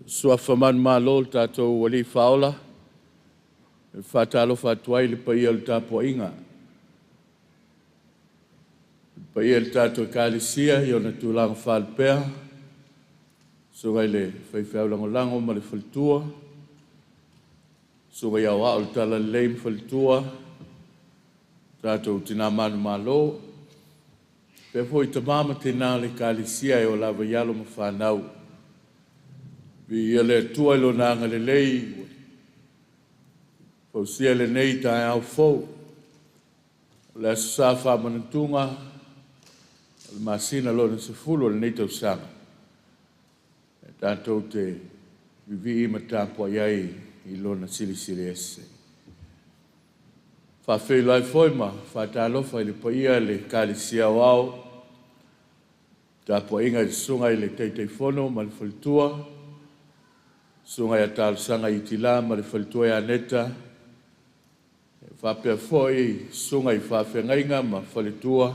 Suafa manumalo o le tatou Alii Faaola, e faatalofa atu ai i le paia o le tapuaiga, le paia i le tatou Ekalesia i ona tulaga faalupea, susuga i le faifeau lagolago ma le faletua, susuga i aoao o le Talalelei ma faletua, tatou tina manumalo, faapea foi tama ma tina o le Ekalesia e oo lava i alo ma fanau. Viia le Atua i Lona agalelei ua fausia lenei taeao fou, o le Aso Sa Faamanatuga o le masina lona 10 o lenei tausaga, e tatou te vivii ma tapuai ai i Lona Silisili Ese. E faafeiloai foi ma faatalofa i le paia i le Ekalesia Aoao, tapuaiga i le Susuga i le Taitaifono ma le faletua, susuga ia Talosaga Itila ma le faletua ia Neta, faapea foi susuga i faafeagaiga ma faletua,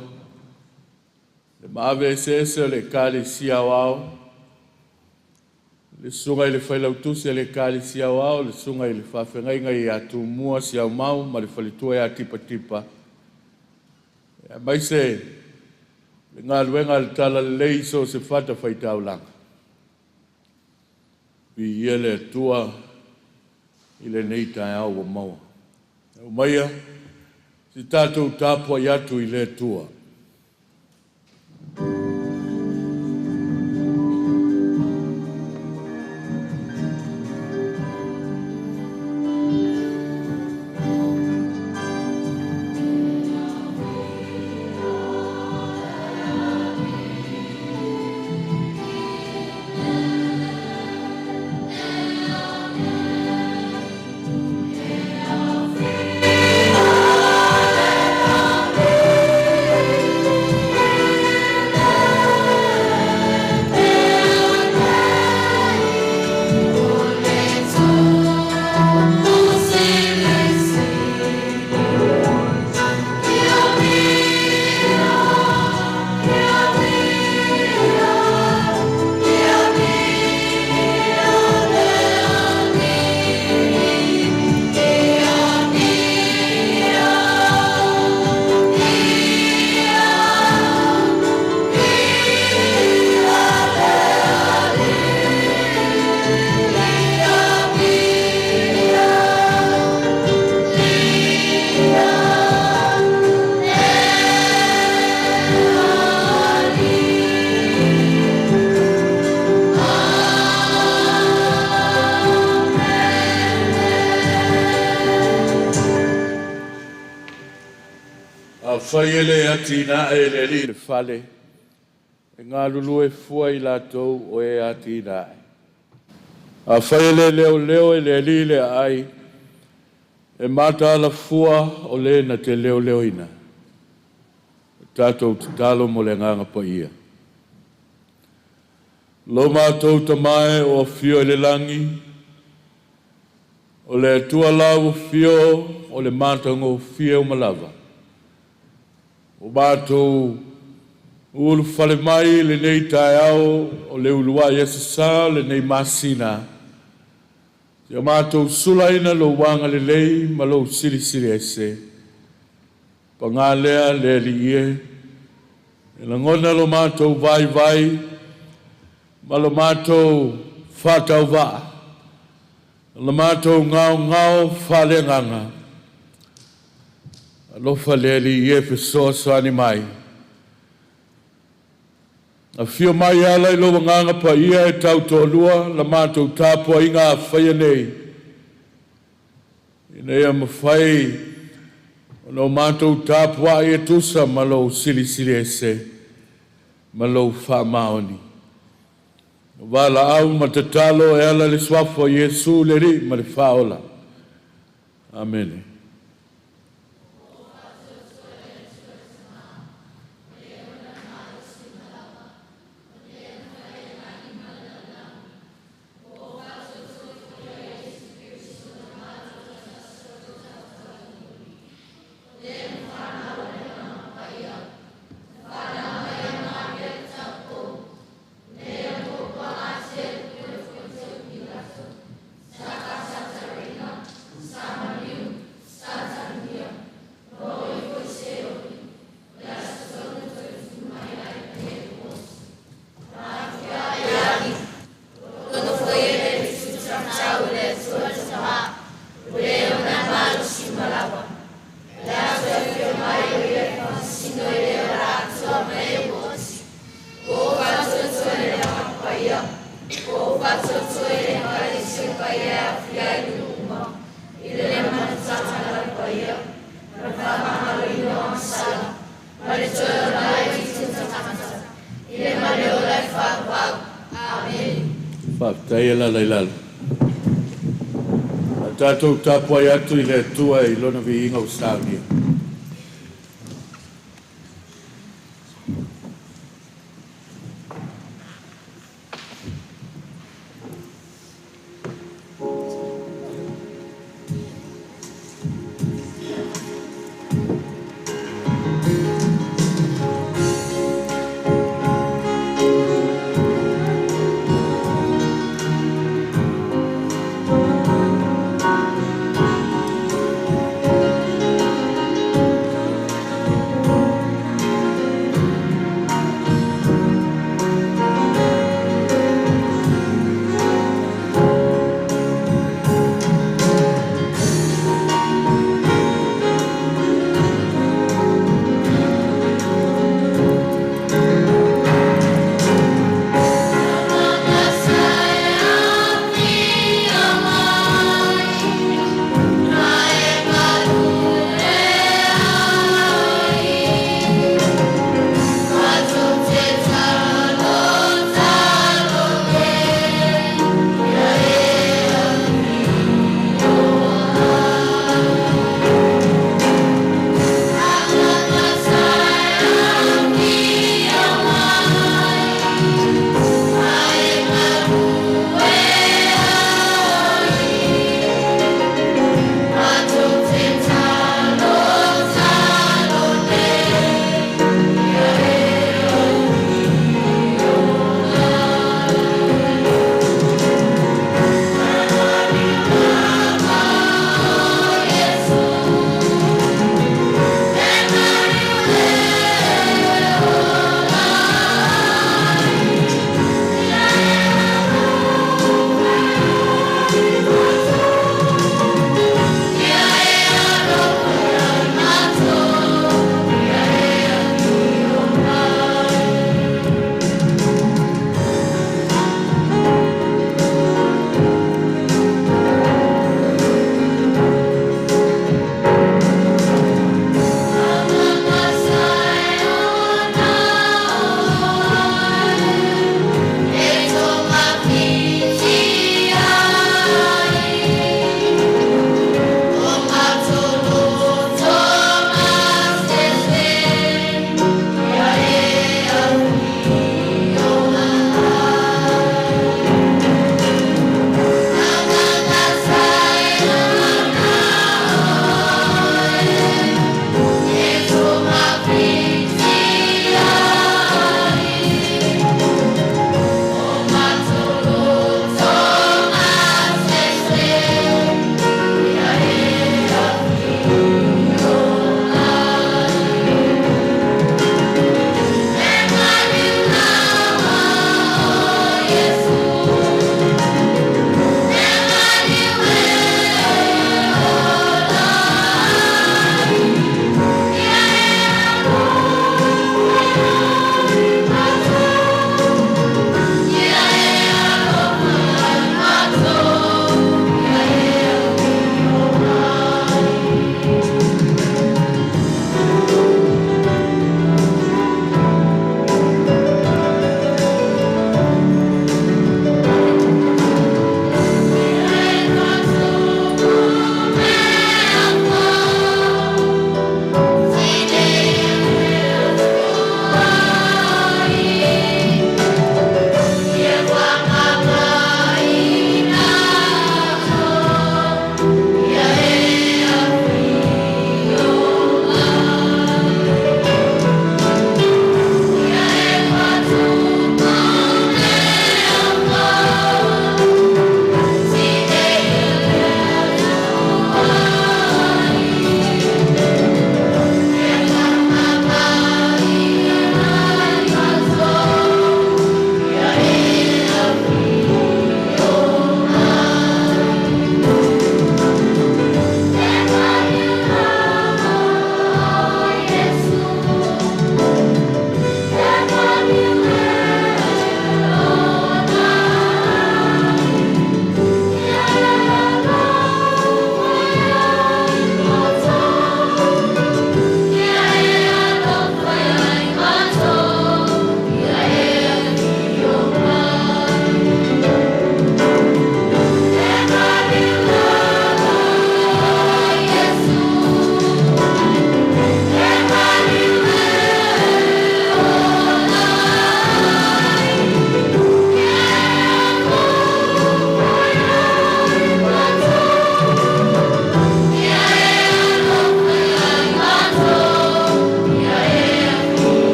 le maave eseese o le Ekalesia Aoao, le susuga i le Failautusi a le Ekalesia Aoao, le susuga i le faafeagaiga ia Tumua Siaumau ma le faletua ia Tipatipa, aemaise le galuega a le Talalelei i so o se fatafaitaulaga. Viia le Atua i lenei taeao ua maua. Aumaia se tatou tapuai atu i le Atua. Afai e le atinae e le Alii le fale, e galulue fua i latou o e atinae. Afai e le leoleo e le Alii le aai, e mataala fua o le na te leoleoina. Tatou tatalo mo le Agaga Paia. Lo matou Tama e o afio i le lagi, o le Atua lau afio o le matagofie uma lava. O matou ulufale mai i lenei taeao o le uluai Aso Sa o lenei masina, ia matou sulaina lou agalelei ma lou silisili ese. Paga lea le Alii e, e lagona lo matou vaivai ma lo matou faatauvaa, lo matou gaogao faaleagaga. Alofa le Alii e fesoasoani mai. Afio mai e ala i lou Agaga Paia e tautoalua la matou tapuaiga a faia nei, ina ia mafai ona o matou tapuai e tusa ma lou silisili ese ma lou faamaoni. O valaau ma tatalo e ala i le suafa o Iesu le Alii ma le Faaola. Amene. Faafetai e lala i lalo. A tatou tapuai atu i le Atua i Lona viiga ua saunia.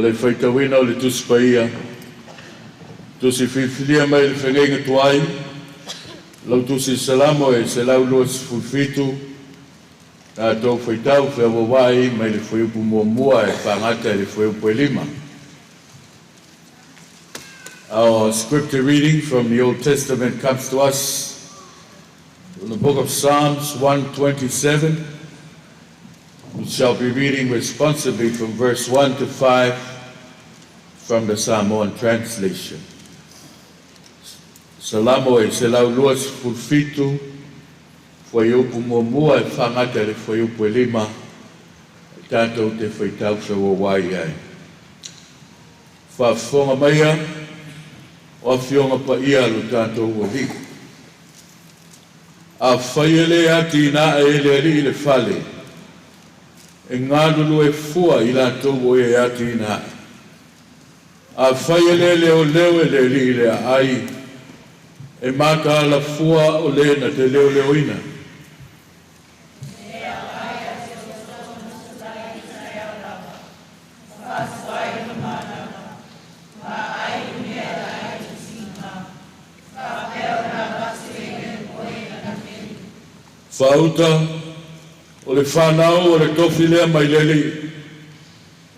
O le faitauina o le Tusi Paia, tusi filifilia mai le Feagaiga Tuai, lau Tusi Salamo e 127, tatou faitau feauauai mai le fuaiupu 1 e faagata i le fuaiupu e 5. Our scripture reading from the Old Testament comes to us from the book of Psalms 127. We shall be reading responsively from verse 1 to 5 from the Samoan translation. Salamo e 127, fuaiupu 1 e faagata i le fuaiupu e 5, tatou te faitau feauauai ai. Faafofoga maia o afioga paia lo tatou Alii. Afai e le atinae e le Alii le fale, e galulue fua i latou o e atinae. Afai e le leoleo e le Alii le aai, e mataala fua o le na te leoleoina. Faauta o le fanau o le tofi lea mai le Alii.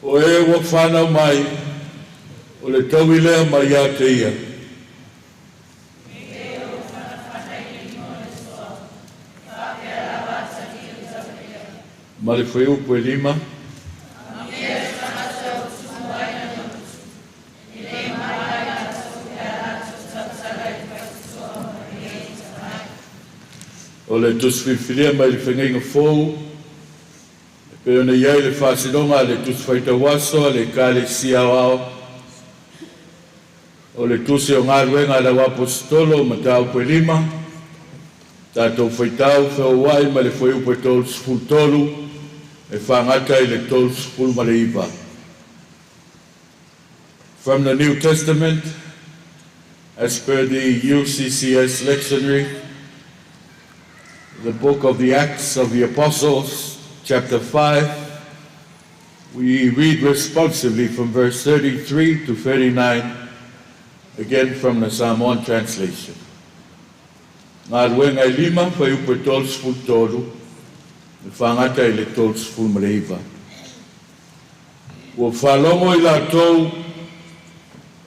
O e ua fanau mai, o le taui lea mai ia te ia. Ma le fuaiupu e 5. O le Tusi Filifilia mai le Feagaiga Fou, e pei ona i ai le faasinoga a le Tusi Faitauaso a le Ekalesia Aoao, o le Tusi o Galuega a le Auaposeitolo, mataupu e 5, tatou faitau feauauai mai le fuaiupu e 33 e faagata i le 39. From the New Testament, as per the UCCS lectionary, the book of the Acts of the Apostles, chapter 5, we read responsively from verse 33 to 39, again from the Samoan translation. Galuega e 5, fuaiupu e 33, e faagata i le 39. Ua faalogo i latou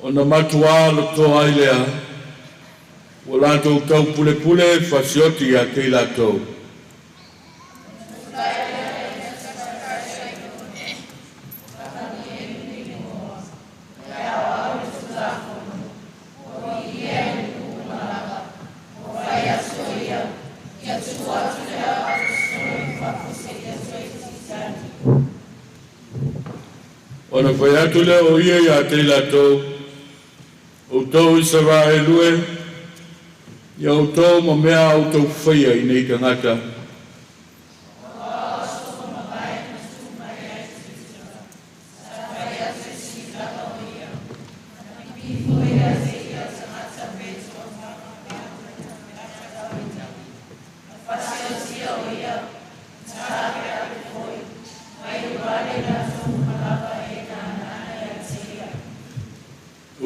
ona matuā lotoa ai lea, ua latou taupulepule fasioti ia te i latou. Ona fai atu lea o ia ia te i latou, outou Isaraelu e, ia outou ma mea a outou faia i nei tagata.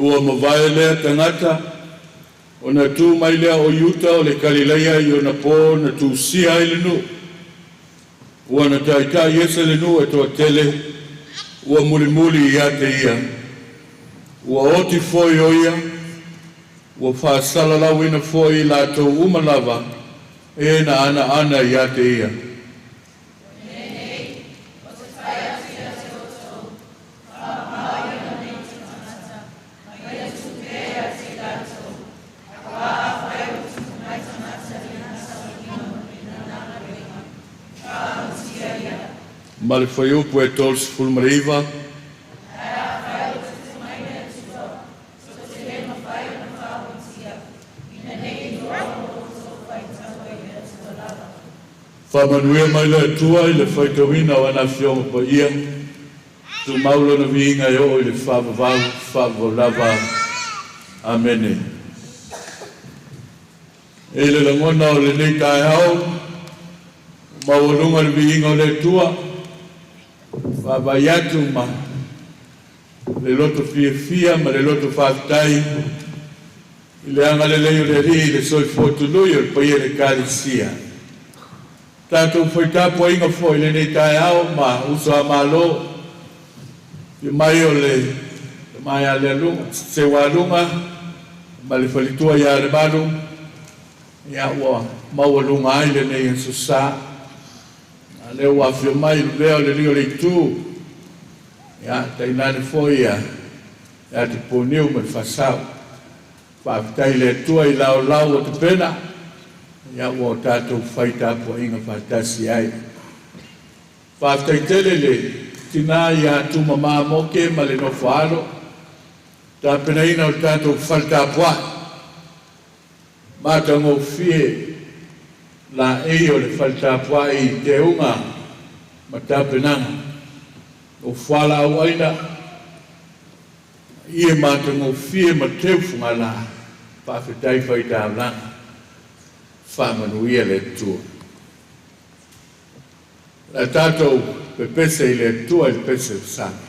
Ua mavae lea tagata, ona tu mai lea o Iuta o le Kalilaia i ona po na tusia ai le nuu. Ua na taitai ese le nuu e toatele, ua mulimuli ia te ia. Ua oti foi o ia, ua faasalalauina foi i latou uma lava, e na anaana ia te ia. Ma le fuaiupu e 39. Faamanuia mai le Atua i le faitauina o ana afioga paia, tumau lona viiga e oo i le faavavau, faavavau lava. Amene. E le lagona o lenei taeao, maualuga le viiga o le Atua, vaavaai atu ma Le loto fiafia ma le loto faafetai i le agalelei o le Alii i le soifua tului o le paia o le Ekalesia. Tatou fai tapuaiga foi i lenei taeao ma uso a Malo, afio mai o le Tama ia Seualuga ma le faletua ia Lemalu, ia ua maualuga ai lenei aso sa. A lea ua afio mai le o le Alii o le Itu, ia tainane foi ia Tupuniu ma le Faasau. Faafetai i le Atua i laolao ua tapena, ia ua tatou fai tapuaiga faatasi ai. Faafetai tele i le tina ia Tumama Moke ma le nofo a alo, tapenaina o le tatou fale tapuai. Matagofie laei o le fale tapuai i teuga ma tapenaga, o fualaau aina, ie matagofie ma teu fugala. Faafetai faitaulaga, faamanuia le Atua. Le tatou pepese i le Atua i le pese o le sami.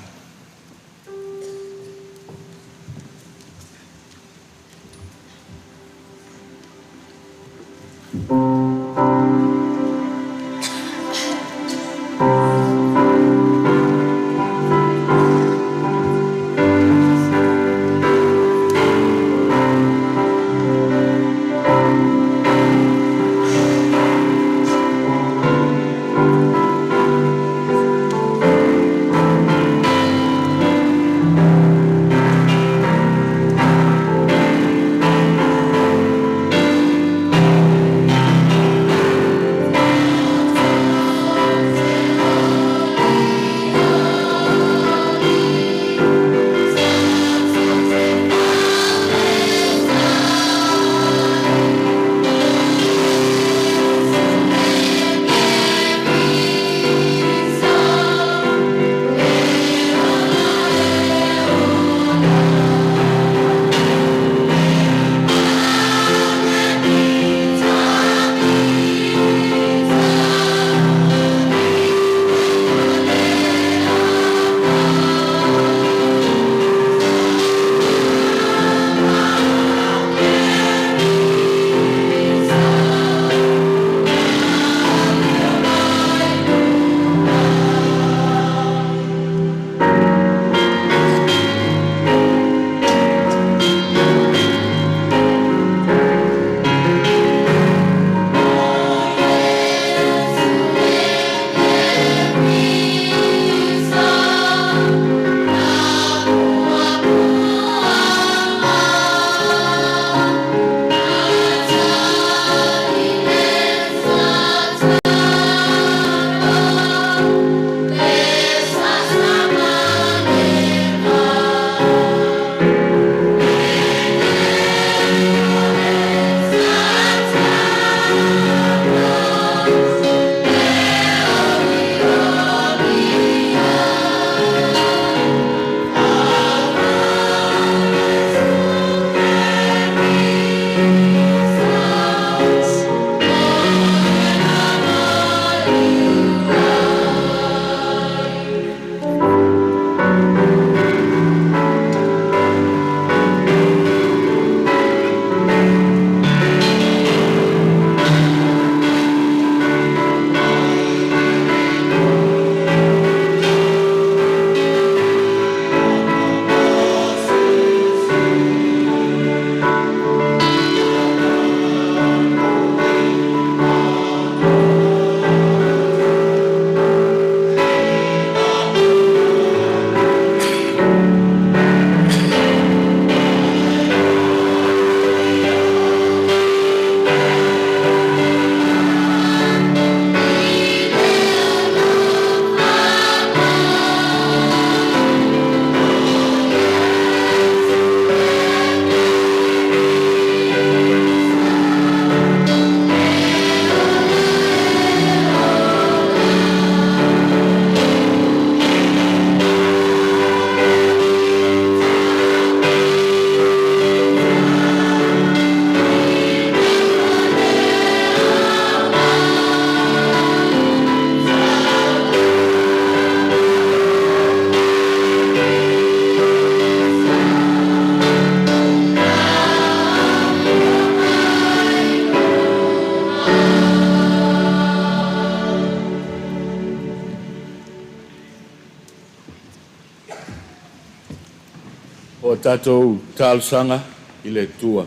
O a tatou talosaga i le Atua.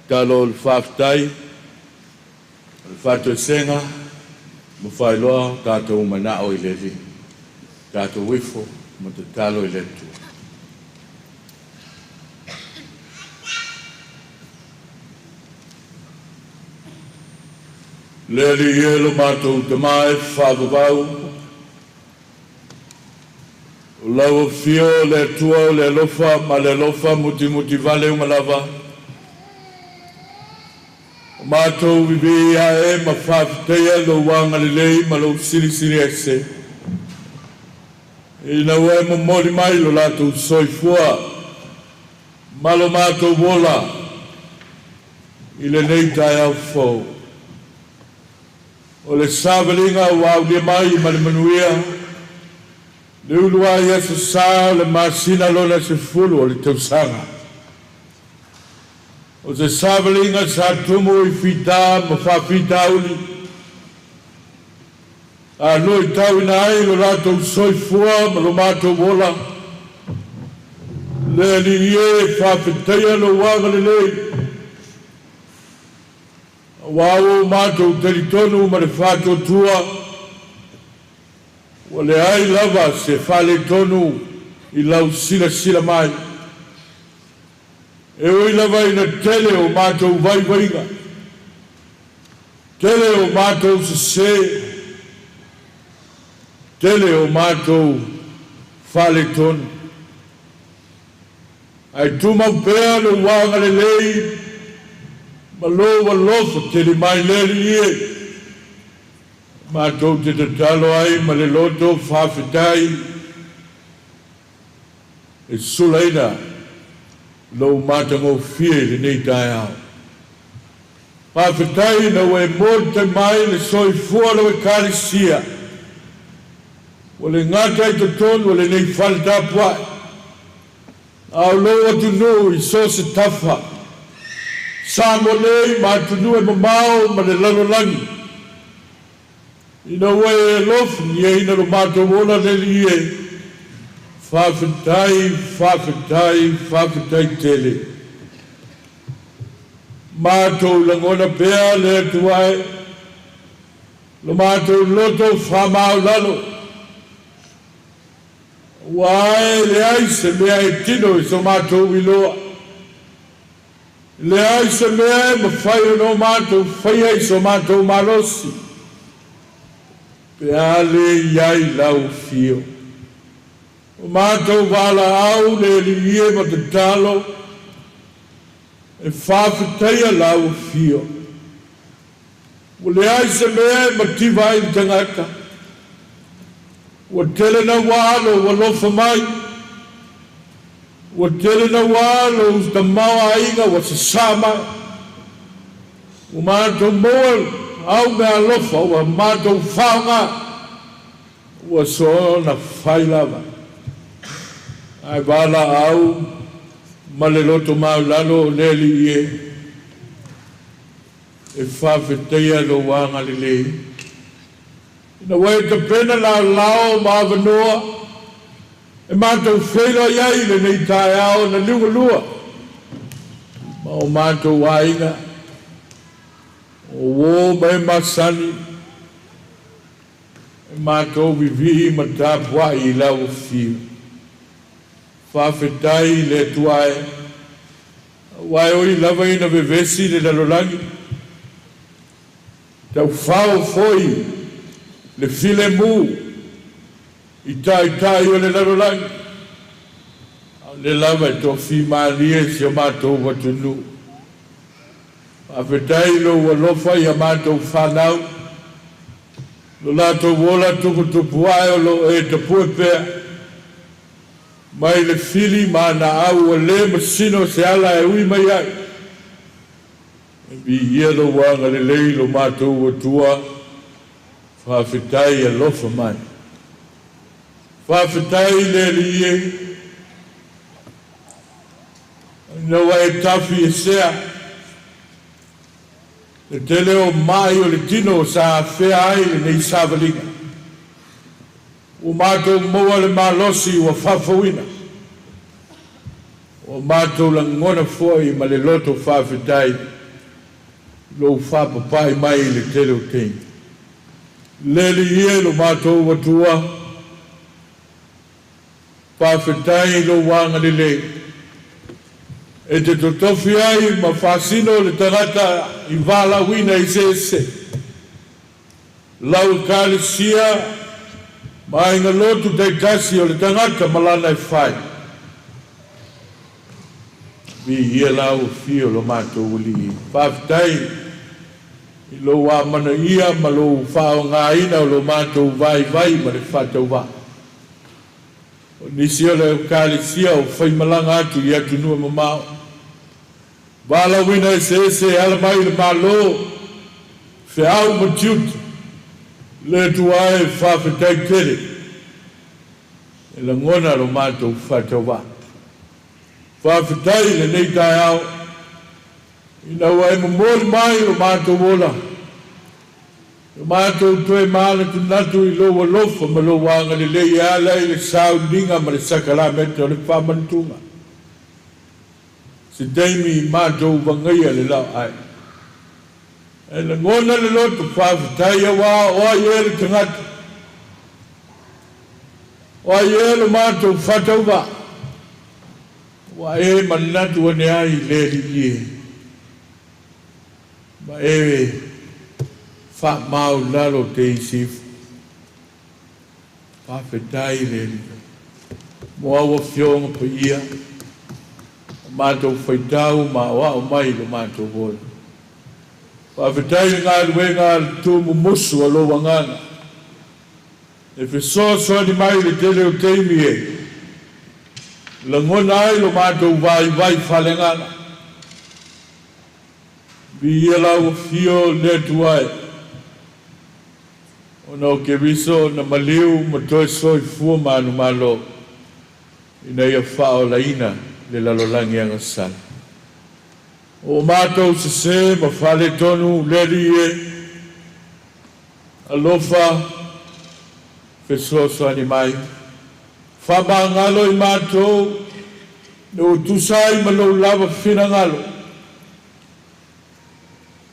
Tatalo o le faafetai, o le faatoesega ma faailoa o tatou manao i le Alii. Tatou ifo ma tatalo i le Atua. Le Alii e lo matou Tama e faavavau, o lau afio o le Atua o le alofa ma le alofa mutimutivale uma lava, o matou vivii ae ma faafetaia lou agalelei ma lou silisili ese, ina ua e momoli mai lo latou soifua ma lo matou ola i lenei taeao fou. O le savaliga ua aulia mai ma le manuia, le uluai aso sa o le masina lona 10 o le tausaga. O se savaliga sa tumu i fita ma faafitauli, a luitauina ai lo latou soifua ma lo matou ola, le Alii e faafetaia lou agalelei, aua ua matou talitonu ma le faatuatua, ua leai lava se faaletonu i lau silasila mai. E ui lava ina tele o matou vaivaiga, tele o matou sese, tele o matou faaletonu, ae tumau pea lou agalelei ma lou alofa tele mai le Alii e. Matou te tatalo ai ma le loto faafetai e sulaina lou matagofie i lenei taeao. Faafetai ina ua e moe mai le soifua o lau Ekalesia, ua le gata i totonu o lenei fale tapuai, a o lou atunuu i so o se tafa, Samoa nei ma atunuu e mamao ma le lalolagi, ina ua e alofagiaina lo matou ola le Alii e. Faafetai, faafetai, faafetai tele. Matou lagona pea le Atua e, lo matou loto faamaualalo, ua e leai se mea e tino i so matou iloa, leai se mea e mafai ona o matou faia i so matou malosi, pe a le i ai lau afio. O matou valaau le Alii e ma tatalo, e faafetaia lau afio. Ua leai se mea e mativa ai le tagata, ua tele naua lou alofa mai, ua tele naua lou tamaoaiga ua sasā mai, ua matou maua au meaalofa ua matou faaaoga, ua soona fai lava. Ae valaau ma le loto maualalo o le Alii e, e faafetaia lou agalelei. Ina ua e tapena laolao ma avanoa, e matou feiloai ai i lenei taeao na liugalua, ma o matou aiga, o uō ma e masani, e matou vivii ma tapuai i lau afio. Faafetai i le Atua e, aua e ui lava ina vevesi le lalolagi, taufao foi le filemu i taitai o le lalolagi, a o lea lava e toafimalie si o matou atunuu. Faafetai i lou alofa ia matou fanau, lo latou ola tuputupu ae o lo e tapue pea, mai le fili ma ana au ua le masino se ala e ui mai ai. E viia lou agalelei lo matou Atua, faafetai alofa mai. Faafetai le Alii e, ina ua e tafi esea le tele o mai o le tino sa afea ai lenei savaliga, ua matou maua le malosi ua faafouina. Ua matou lagona foi ma le loto faafetai lou faapapai mai i le tele o taimi. Le Alii e lo matou Atua, faafetai i lou agalelei e te totofi ai ma faasino le tagata i valaauina eseese, lau Ekalesia ma aiga lotu taitasi o le tagata ma lana e fai. Viia lau afio lo matou Alii. Faafetai i lou amanaia ma lou faaaogaina o lo matou vaivai ma le faatauvaa. O nisi o le Ekalesia o faimalaga atu i atunuu e mamao, valaauina eseese e ala mai i le Malo, feau ma tiute, le Atua e faafetai tele e lagona lo matou faatauvaa. Faafetai i lenei taeao ina ua e momoli mai lo matou ola, lo matou toe manatunatu i lou alofa ma lou agalelei e ala i le sauniga ma le sakalameta o le faamanatuga. Se taimi matou vagaia le laoai. E lagona le loto faafetai auā o ai ea le tagata, o ai ea lo matou faatauvaa, ua e manatu ane ai le Alii e, ma e faamaualalo te isi ifo. Faafetai le Alii mo au afioga paia, o matou faitau ma aoao mai lo matou ola. Faafetai i le galuega a le tumumusu a lou agaga, e fesoasoani mai le tele o taimi e lagona ai lo matou vaivai faaleagaga. Viia lau afio le Atua e, ona o Keriso na maliu ma toe soifua manumalo, ina ia faaolaina le lalolagi agasala. O matou sesē ma faaletonu le Alii e, alofa fesoasoani mai, faamagalo i matou, ina ua tusa ai ma lou lava finagalo,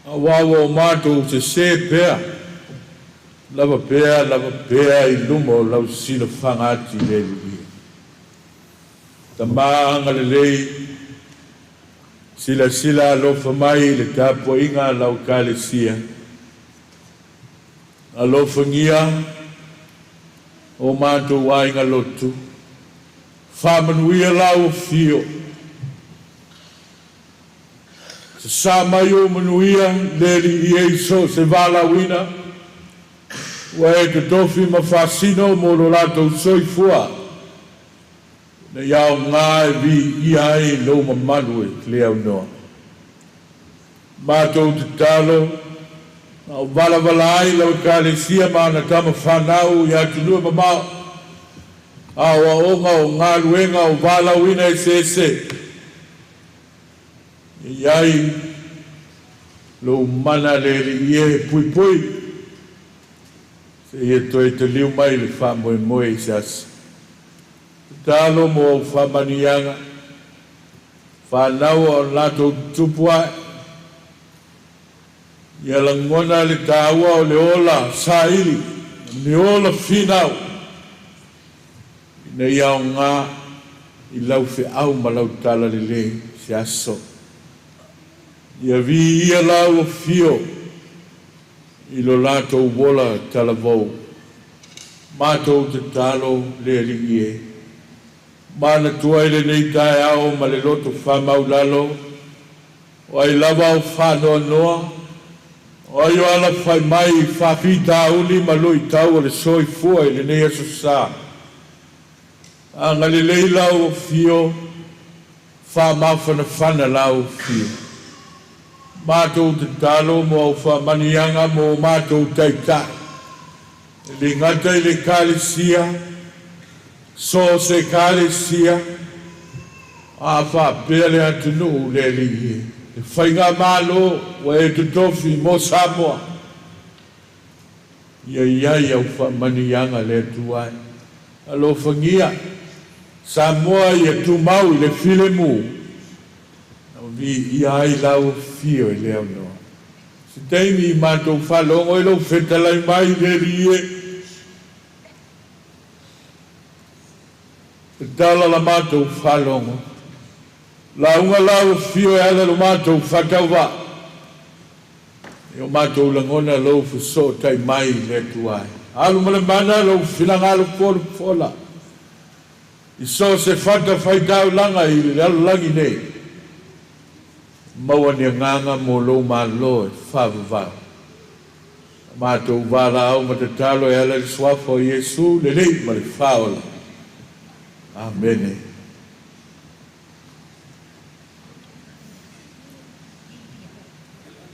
auā ua o matou sesē pea, lava pea, lava pea i luma o lau silafaga ati le Alii e. Tama agalelei, silasila alofa mai i le tapuaiga a lau Ekalesia. Alofagia o matou aiga lotu. Faamanuia lau afio. Sasā mai ou manuia le Alii e i so o se valaauina, ua e totofi ma faasino mo lo latou soifua, ina ia aoga e viia ai lou mamalu e le aunoa. Matou tatalo, a o valavala ai lau Ekalesia ma ana tama fanau i atunuu e mamao, aoaoga o galuega o valaauina eseese, e i ai lou mana le Alii e puipui, seia toe taliu mai le faamoemoe i se aso. Tatalo mo au faamanuiaga, fanau o latou tutupu ae, ia lagona le taua o le ola saili, le ola finau, ina ia aoga i lau feau ma lau talalelei se aso. Ia viia lau afio i lo latou ola talavou. Matou tatalo le Alii e. Manatua i lenei taeao ma le loto faamaulalo, o ai lava o faanoanoa, o ai o alafai mai i faafitauli ma luitau o le soifua i lenei aso sa. Agalelei lau afio, faamafanafana lau afio. Matou tatalo mo au faamanuiaga mo matou taitai, e le gata i le Ekalesia, so o se Ekalesia, a faapea le atunuu le Alii e, le faigamalo ua e totofi mo Samoa, ia i ai au faamanuiaga le Atua e. Alofagia, Samoa ia tumau i le filemu, na viia ai lau afio i le aunoa. Se taimi i matou faalogo ai lou fetalai mai le Alii e, tatala la matou faalogo, lauga lau afio e ala i lo matou faatauvaa, e o matou lagona lou fesootai mai le Atua e. Alu ma le mana lou finagalo folafola i so o se fatafaitaulaga i le lalolagi nei, maua ni agaga mo lou Malo e faavavau. Matou valaau ma tatalo e ala i le suafa o Iesu le Alii ma le Faaola. Amene.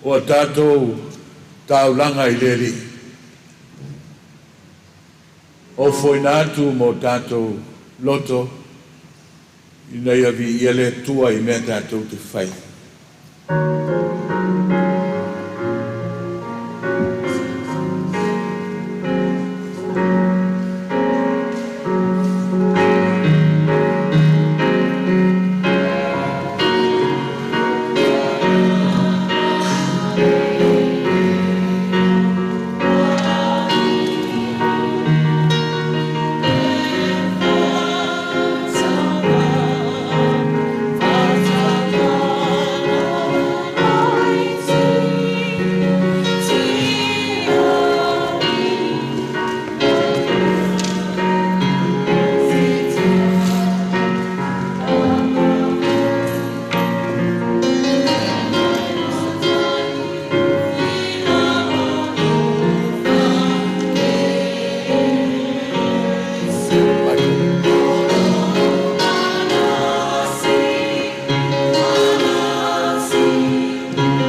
Ua tatou taulaga i le Alii, ofoina atu mo tatou loto ina ia viia le Atua i mea tatou te fai.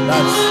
Nice.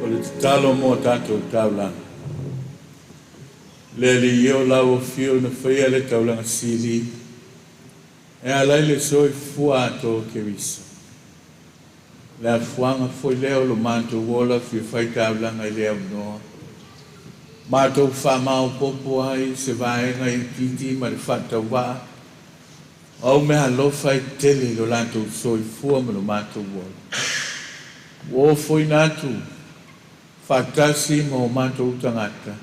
O le tatalo mo tatou taulaga. Le Alii e o lau afio na faia le taulaga sili, e ala i le soifua atoa o Keriso. Le afuaga foi lea o lo matou ola fia faitaulaga i le aunoa. Matou faamaopoopo ai se vaega itiiti ma le faatauvaa, o au meaalofa e tele i lo latou soifua ma lo matou ola. Ua ofoina atu faatasi ma o matou tagata,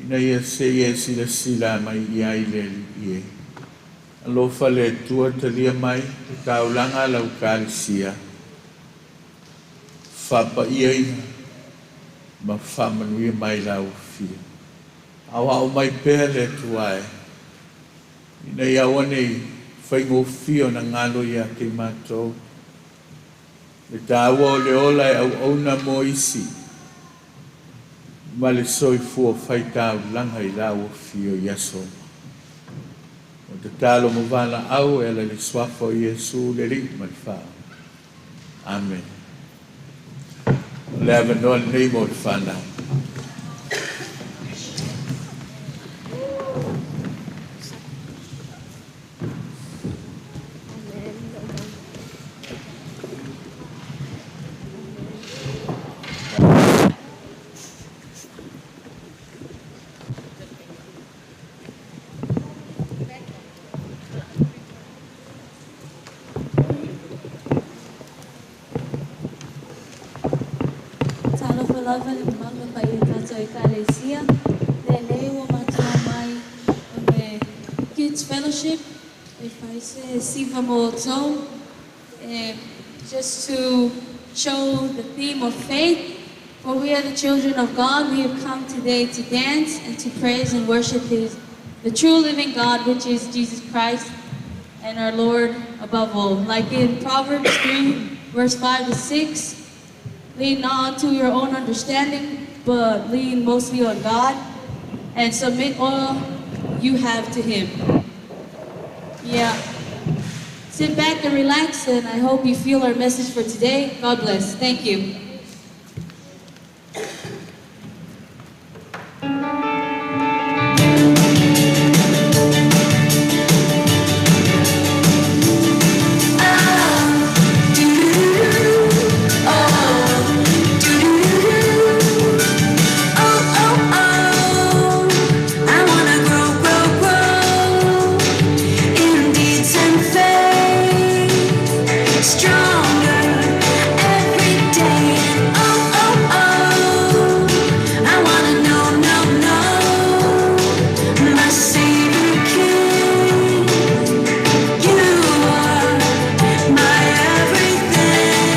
ina ia se i e silasila mai i ai le Alii e. Alofa le Atua talia mai le taulaga a lau Ekalesia, faapaiaina ma faamanuia mai lau afio. Aoao mai pea le Atua e, ina ia aua nei faigofie ona galo ia te i matou. Le taua o le ola e auauna mo isi, ma le soifua faitaulaga i lau afio i aso uma. O tatalo ma valaau e ala i le suafa o Iesu le Alii ma le Faaola. Amen. O le avanoa lenei mo le fanau. Talofa lava le mamalu o paia tatou Ekalesia. Lelei ua matou mai o le Kids Fellowship e fai se siva mo outou. Just to show the theme of faith. For we are the children of God. We have come today to dance and to praise and worship His, the true living God, which is Jesus Christ and our Lord above all. Like in Proverbs 3, verse 5 to 6, Lean not unto your own understanding, but lean mostly on God, and submit all you have to Him. Yeah. Sit back and relax, and I hope you feel our message for today. God bless. Thank you. I wanna grow, grow, grow in deeds and faith, stronger every day. Oh, oh, oh, I wanna know, know, know my Savior King. You are my everything.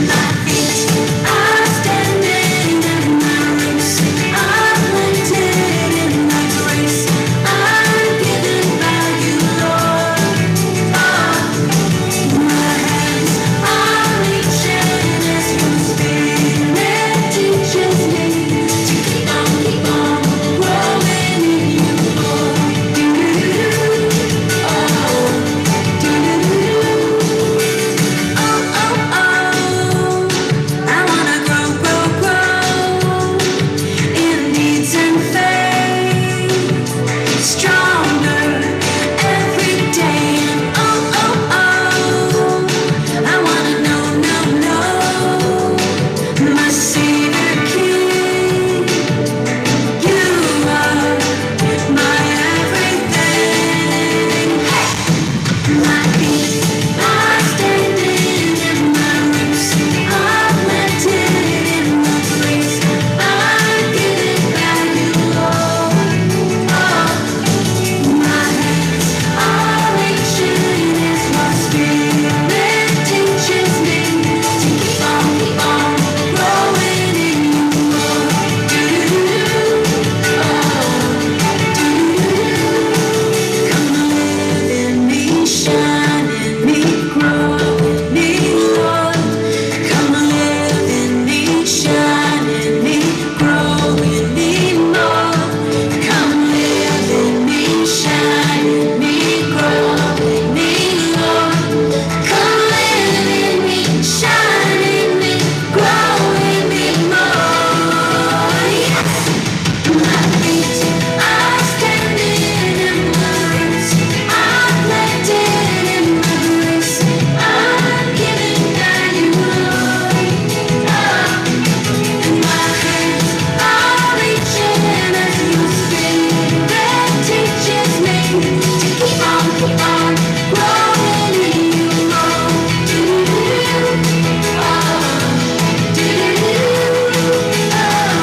My feet are standing and my roots are planted in thy grace. I'm given by you, Lord. Oh, my hands are reaching as your spirit teaches me to keep on growing in you, Lord. Oh, do-do-do. Oh, oh, oh, I wanna grow, grow, grow in deeds and faith, stronger every day. Oh, oh, oh, I wanna know, know, know my Savior King. You are my everything. Hey! My feet are standing and my roots are planted in the grace I'm given by you, Lord. Oh, my hands are reaching as my spirit teaches me to keep on growing in you, Lord. Do-do-do-do, oh, do-do-do. Come live in me, shine in me, grow in me, Lord. Come live in me, shine in me, grow in me more. Come live in me, shine in me, grow in me, Lord. Come live in me, shine in me, grow in me more. Yes. My feet are standing in my roots are planted in my grace. I'm given by you, Lord. Oh, and my hands are reaching as your spirit teaches me to keep on growing in you, Lord. Do-do-do, oh, do-do-do, oh.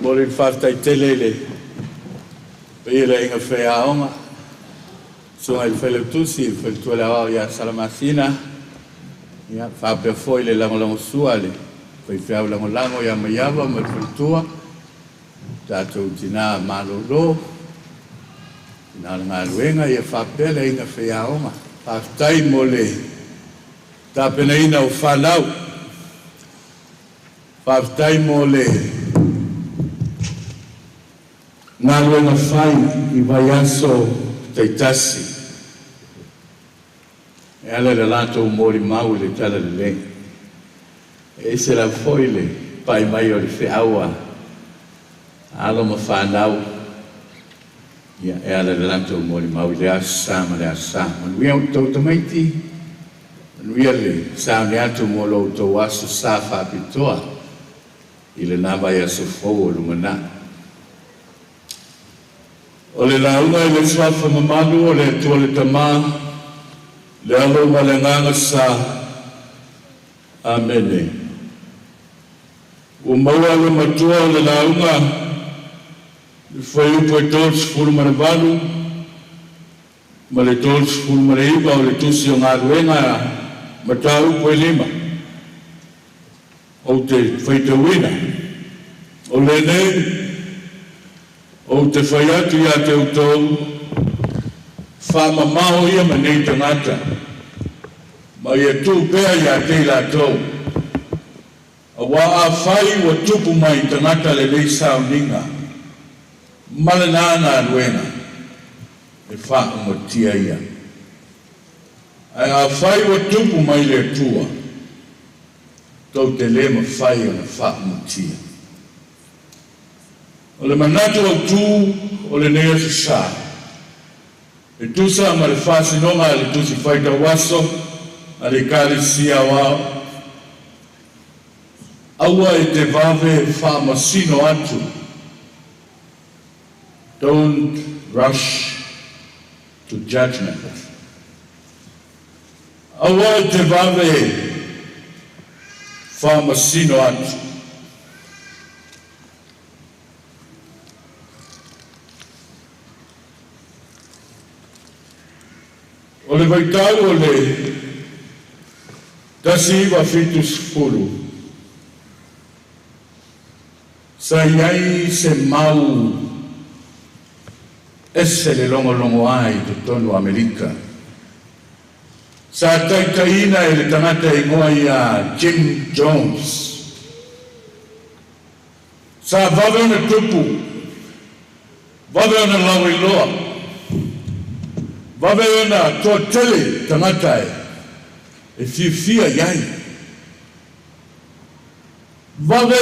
Mo le faafetai i le paia i le aiga faiaoga, susuga i le failautusi, le faletua i le aoao ia Salamasina, ia faapea foi le lagolagosua a le faifeau lagolago ia Maiava ma le faletua, tatou tinā malolo, tinā o le galuega, ia faapea le aiga faiaoga. Faafetai mo le tapenaina o fanau. Faafetai mo le galuega fai i vaiaso taitasi e ala i le latou molimau i le talalelei. E ese lava foi le pai mai o le feau a alo ma fanau ia e ala i le latou molimau i le aso Sa ma le aso Sa. Manuia outou tamaiti, manuia le sauni atu mo lo outou aso Sa faapitoa i lena vaiaso fou o lumanai. O le lauga i le suafa mamalu o le Atua le Tamā, le Alo ma le Agaga Sa. Amene. Ua maua le matua o le lauga le fuaiupu e 38 ma le 39 o le Tusi o Galuega Mataupu e 5. Ou te faitauina. O lenei ou te fai atu ia te outou, faamamao ia ma nei tagata, ma ia tuu pea ia te i latou. Auā afai ua tupu mai i tagata lenei sauniga ma lena galuega, e faaumatia ia. Ae afai ua tupu mai le Atua, tou te le mafai ona faaumatia. O le manatu autū o lenei aso sa, e tusa ma le faasinoga a le Tusi Faitauaso a le Ekalesia Aoao, aua e te vave faamasino atu. Don't rush to judgment. Aua e te vave faamasino atu. O le vaitau o le 1970, sa i ai se mau ese le logologoa i totonu o Amerika. Sa taitaiina e le tagata e igoa ia Jim Jones. Sa vave ona tupu, vave ona lauiloa, vave ona toatele tagata e fiafia i ai. Vave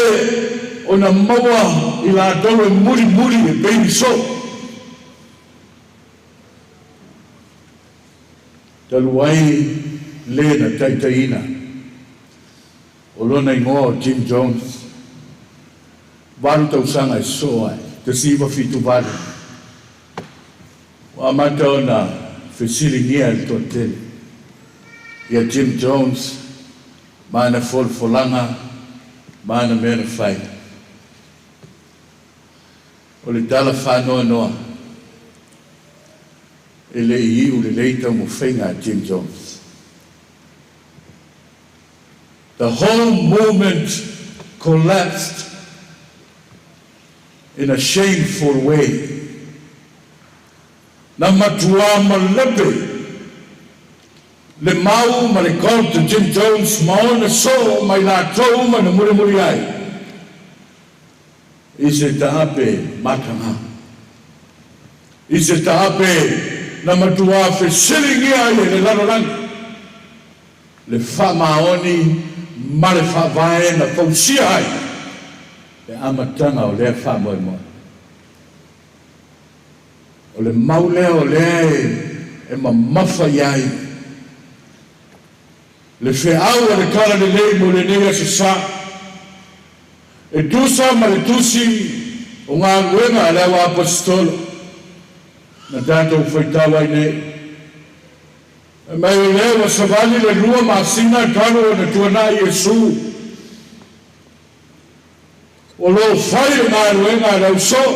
ona maua i latou e mulimuli e pei ni soo. Talu ai le na taitaiina o lona igoa o Jim Jones, 8 tausaga e sosoo ai, 1978. Ua amata ona fesiligia e le toatele ia Jim Jones ma ana folafolaga ma ana mea na fai. O le tala faanoanoa, e le i iu lelei taumafaiga a Jim Jones. The whole movement collapsed in a shameful way. Na matuā malepe le mau ma le cult o Jim Jones ma ona soo ma i latou uma na mulimuli ai i se taape mataga. I se taape na matuā fesiligia ai e le lalolagi le faamaoni ma le faavae na fausia ai le amataga o lea faamoemoe. O le mau lea o lea e mamafa i ai le feau o le Talalelei mo lenei aso sa. E tusa ma le Tusi o Galuega a le Au Aposetolo na tatou faitau ai nei. E mai o lea ua savali le 2 masina talu ona tuanai Iesu. O lo o fai le galuega a le ausoo,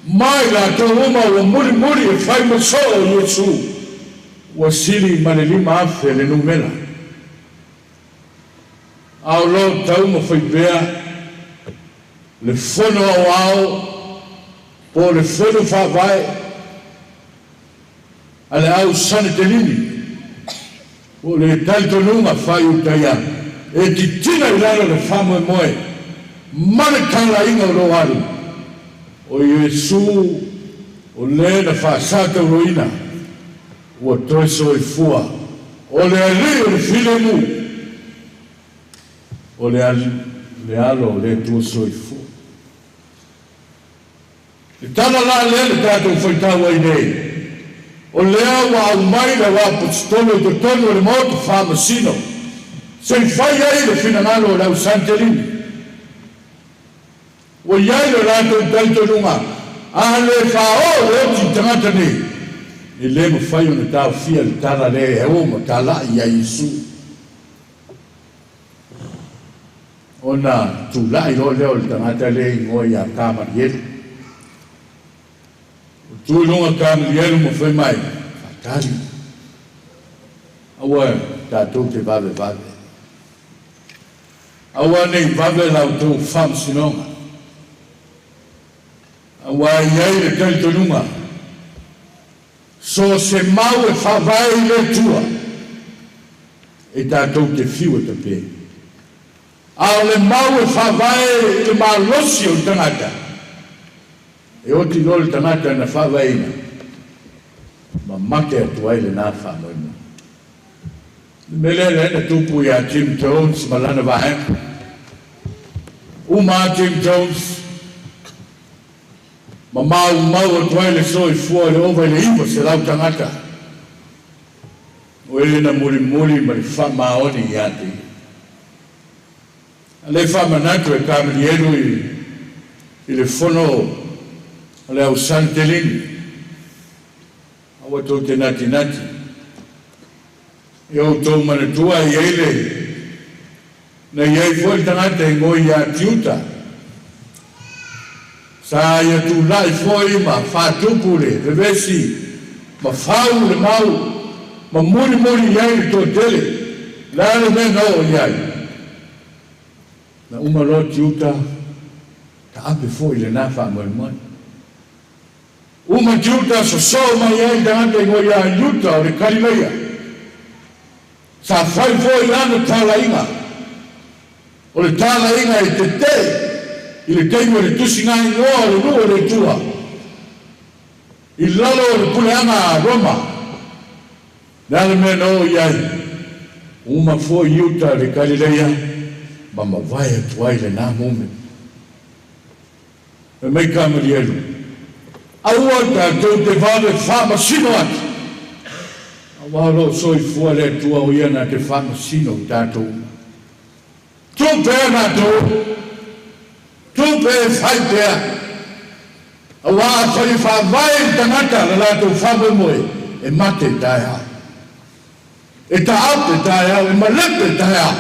ma i latou uma ua mulimuli e fai ma soo o Iesu, ua sili ma le 5,000 le numera. A o lo o taumafai pea le fono aoao po o le fono faavae a le au Sanetelini, po o le talitonuga faaiutaia e titina i lalo le faamoemoe ma le talaiga o lo o alu o Iesu o le na faasatauroina ua toe soifua o le Alii o le filemu o le alo o le Atua soifua. Le tala la lea le tatou faitau ai nei, o lea ua aumai le Aposetolo i totonu o le maota faamasino, se i fai ai le finagalo o le au Santelini. Ua i ai le latou talitonuga, a le faaoo le oti i tagata nei, e le mafai ona taofia le tala lea e o ma talai ia Iesu. Ona tulai loa lea o le tagata lea e igoa ia Kamalielu. Ua tu i luga Kamalielu ma fai mai, Faatali, aua tatou te vavevave. Aua ne i vave la outou faamasinoga, auā e i ai le talitonuga, so o se mau e faavae i le Atua, e tatou te fiu e tape. A o le mau e faavae i le malosi o le tagata, e oti loa le tagata na faavaeina, ma mate atu ai lena faamoemoe. O le mea lea lea na tupu iā Jim Jones ma lana vaega. Uma a Jim Jones ma maumau atu ai le soifua i le ova i le 900 tagata o e na mulimuli ma le faamaoni iā te ia. A lea e faamanatu e Kamalielu i le fono a le au Sanitelini, Aua tou te natinati e outou manatua e i ai le na i ai foi le tagata e goi iā Tiuta, sa ia tulai foi ma faatupu le vevesi ma fau le mau ma mulimuli i ai le toatele. O le a le mea na oo i ai? Na uma loa Tiuta taape foi lena faamoemoe. Uma Juta sosoo mai ai le tagata i igoa ia Iuta o le Kalileia. Sa fai foi lana talaiga. O le talaiga e tetee i le taimi o le tusiga igoa o le nuu o le Atua i lalo o le puleaga a Roma. Le a le mea na oo i ai? Uma foi Iuta le Kalileia ma mavae atu ai lena mume. Fai mai Kamalielu, Aua tatou te vave faamasino atu, aua o lo o soifua le Atua o Ia na te faamasino i tatou uma. Tuu pea tatou, tuu pea e fai pea, aua afai e faavae i le tagata le latou faamoemoe, e mate taeao, e taape taeao, e malepe taeao.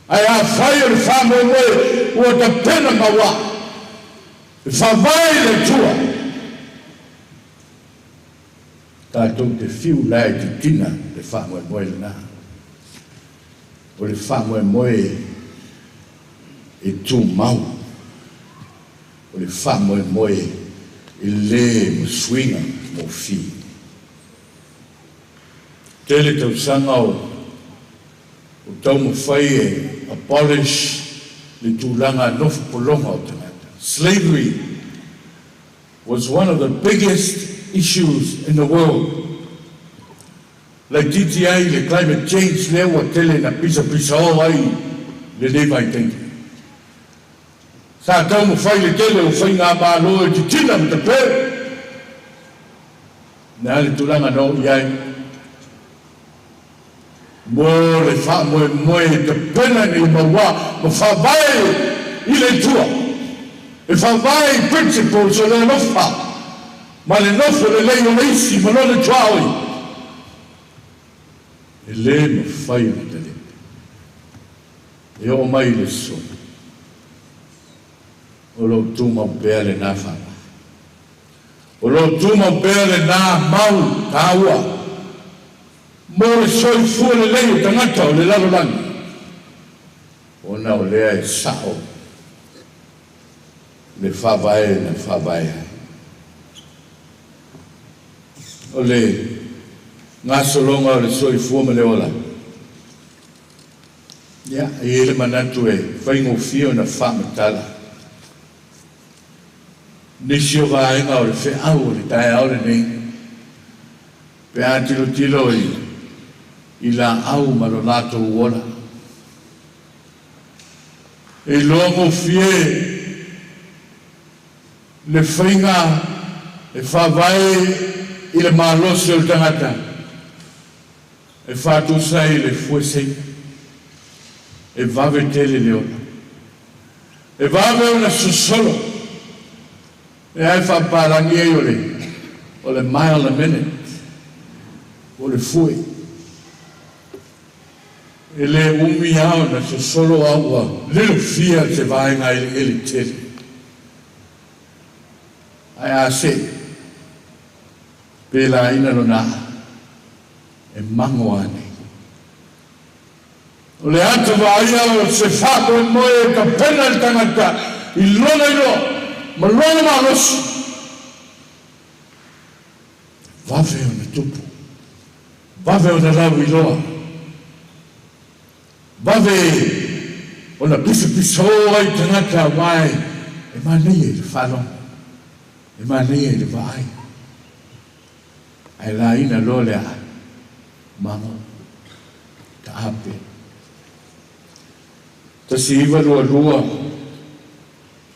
Ae afai o le faamoemoe ua tapena mauā e faavae i le Atua, tatou te fiu la e titina le faamoemoe lena. O le faamoemoe e tumau, o le faamoemoe e le ma suiga mofie. Tele tausaga o o taumafai e abolish le tulaga nofo pologa o tagata. Slavery was one of the biggest issues in the world. Laitiiti ai le climate change lea ua tele na pisapisao ai lenei vaitaimi. Sa taumafai le tele o faigamalo e titina ma tapeu. Le a le tulaga na oo i ai? Mo le faamoemoe e tapena nei mauā ma faavae i le Atua, e faavae i principles o le alofa ma le nofo lelei o le isi ma lona tuaoi, e le mafai ona talepe. E oo mai i le aso, o lo o tumau pea lena faavae. O lo o tumau pea lena mau taua mo le soifua lelei o tagata o le lalolagi, ona o lea e sa'o le faavae na faavae ai. O le gasologa o le soifua ma le ola, ia, e i ai le manatu e faigofie ona faamatala nisi o vaega o le feau o le taeao lenei. Pe a tilotilo i laau ma lo latou ola, e iloa gofie le faiga e faavae i le malosi o le tagata e faatusa ai le fueseina, e vave tele le ola, e vave ona sosolo. E ai faapapalagi ai o le o le mile a minute o le fue. E le umi lava ona sosolo a ua lilofia se vaega eleele tele. Ae a see pe laina lona aa e mago ane. O le ata vaaia o se faamoemoe e tapena e le tagata i lona iloa ma lona malosi, e vave ona tupu, vave ona lauiloa, vave ona pisapisao ai tagata aua e manaia i le faalogo, e manaia i le vaai, ae laina loa le aa, mago, taape. 1922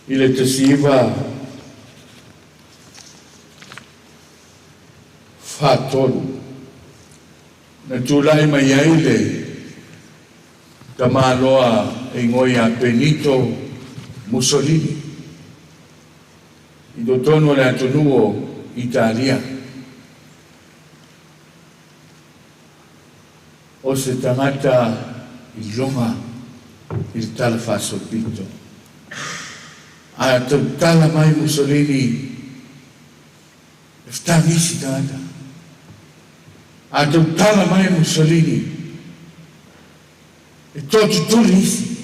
i le 1943, na tulai mai ai le tamaloa e igoa ia Benito Mussolini i totonu o le atunuu o Italia. O se tagata iloga i le tala faasolopito. A tautala mai Mussolini, e fetagisi tagata. A tautala mai Mussolini, e toatutuli isi.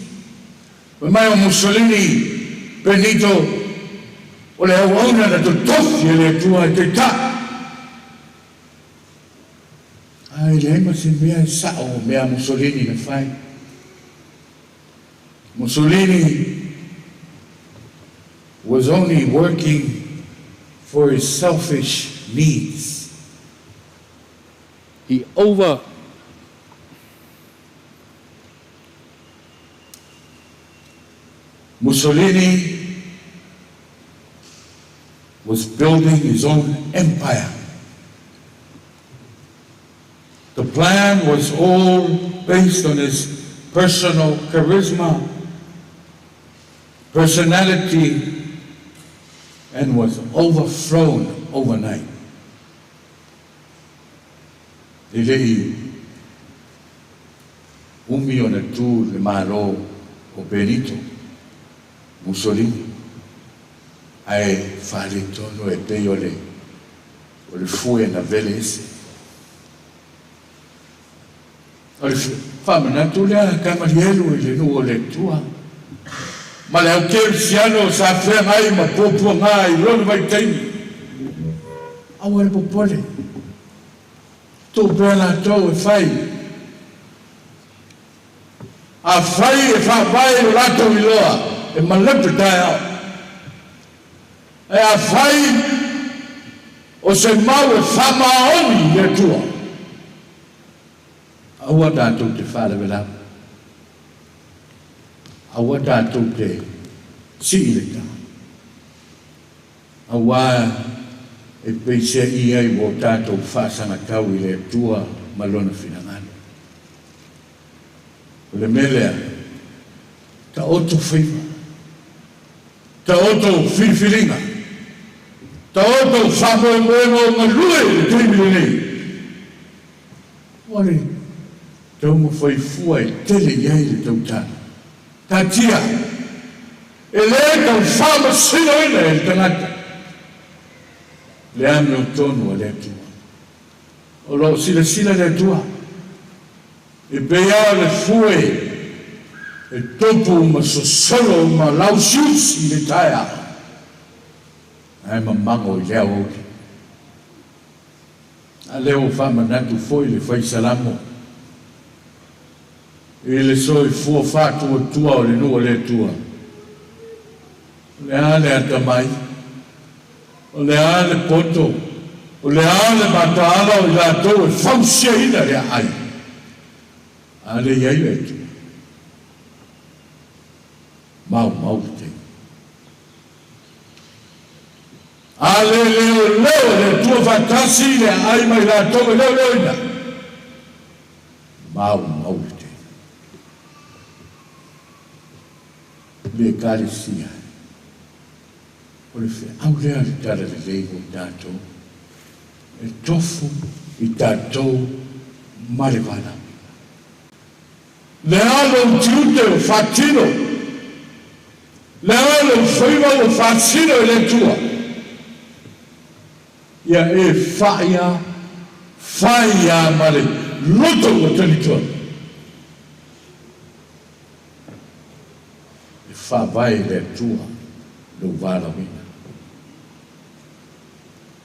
Fai mai o Mussolini, Benito, o le auauna na totofi e le Atua e taitai. Ae leai ma se mea e sa'o o mea a Mussolini na fai. Mussolini was only working for his selfish needs. He over Mussolini was building his own empire. The plan was all based on his personal charisma, personality, and was overthrown overnight. E le'i umi ona tu le Malo o Benito Mussolini, ae faaletonu e pei o le o le fue na vele ese. O le faamanatu lea kamalielu i le nuu o le Atua ma le au kerisiano sa feagai ma puapuaga i lona vaitaimi. Aua le popole, tuu pea latou e fai. Afai e faavae i lo latou iloa, e malepe taeao. Ae afai o se mau e faamaoni i le Atua, aua tatou te faalavelave, aua tatou te sii le ta, auā e peiseai ai ua o tatou faasagatau i le Atua ma Lona finagalo. O le mea lea, taoto faiva, taoto filifiliga, taoto faamoemoega o galue i le taimi lenei. Ua le taumafai fua e tele i ai le tautala. Taatia, e le tau faamasinoina e le tagata le amiotonu a le Atua. O lo o silasila le Atua, e pei lava o le fue e tupu ma sosolo ma lausiusi i le taeao, ae mamago i le aoauli. A lea ua faamanatu foi le fai Salamo i le soifua faatuatua o le nuu o le Atua, O le a le atamai? O le a le poto? O le a le mataala o i latou e fausiaina le aai? A le i ai le Atua, maumau le taimi. A le leoleo e le Atua faatasi le aai ma i latou e leoleoina, maumau le taimi. Le Ekalesia, o le feau lea a le Talalelei mo i tatou, e tofu i tatou ma le valaauina. Le a lou tiute o faatino, le a lou faiva ua faasino e le Atua, ia e fa'i a, fai a ma le loto ua talitonu e faavae i le Atua lou valaauina.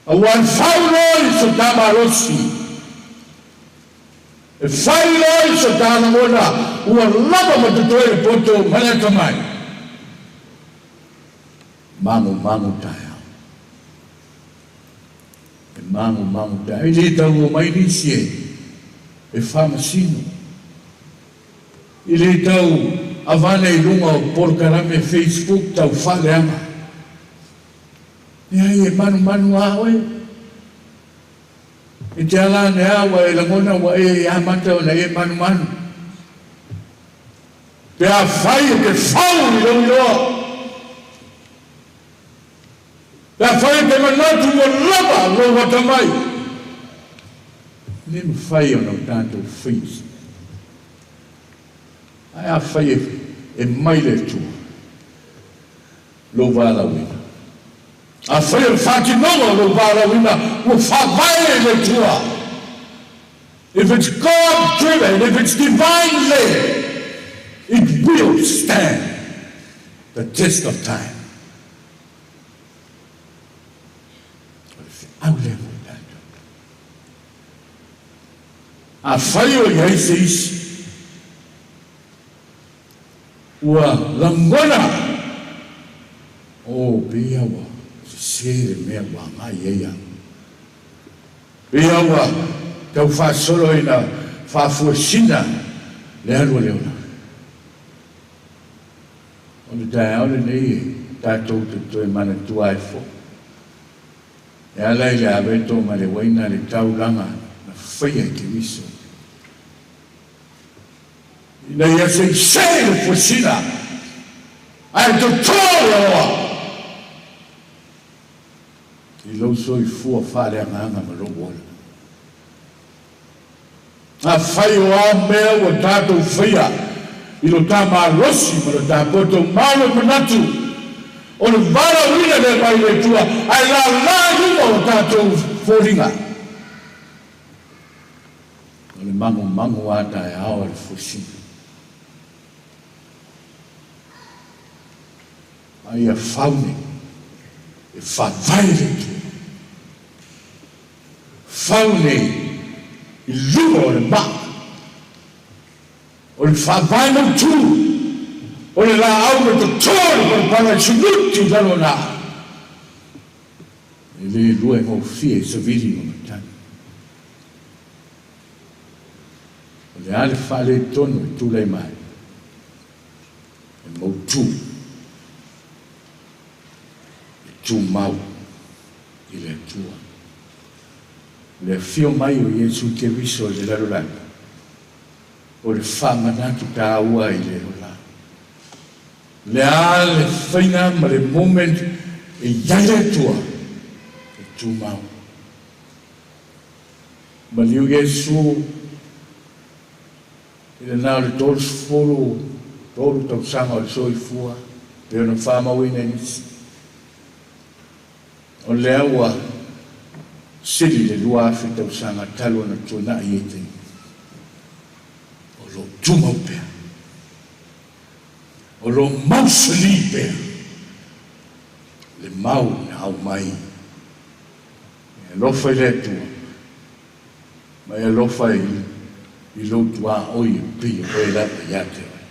Aua e fau loa i so ta malosi, e fai loa i so ta lagona ua lava ma totoe le poto ma le atamai. Magumagu taeao. E magumagu taeao. E le tau omai nisi e faamasino. E le tau avane i luga o polokalame Facebook tau faaleaga. Leai, e manumanu a oe. E te ala ane a ua e lagona ua e amata ona e manumanu. Pe afai e te fau i lou iloa. Pe afai e te manatu ua lava lou atamai. E le mafai ona o tatou faia se mea. Ae afai e mai le Atua lou valaauina. Afai o le faatinoga o lou valaauina ua faavae i le Atua. If it's God driven, if it's divine led, it will stand the test of time. O le feau lea mo i tatou. Afai o i ai se isi ua lagona, oh, pei a ua sese le mea ua agai i ai au. Pei a ua tau faasolo ina faafuasina le alu a le ola. O le taeao lenei e tatou te toe manatua ai foi e ala i le aveto ma le uaina le taulaga na faia i Keriso, ina ia seisei le fuasina ae toto le aloa i lou soifua faaleagaga ma lou ola. Afai o a mea ua tatou faia i lo ta malosi ma lo ta poto malo manatu, o le valaauina lea mai le Atua ae lala i luma o tatou foliga. O le magomago a taeao a le fuesina. A ia fau nei e faavae le Atua. Fau nei i luga o le maa, o le faavae mautu, o le laau na toto i le palapala i suluti i lalo na. E le lua e gofie i savili ma matagi. O le a le faaletonu e tulai mai, e mautu, e tumau i le Atua. O le afio mai o Iesu Keriso i le lalolagi, o le faamanatu taua i le ola. O le a le faiga ma le moment e i ai le Atua, e tumau. Maliu Iesu i le na o le 33 tausaga o le soifua, pei ona faamauina i nisi. O lea ua sili le 2000 tausaga talu ona tuanai e taimi, o lo o tumau pea, o lo o mausali pea le mau na aumai. E alofa i le Atua, ma e alofa i lou tuaoi e pei o oe lava ia te oe.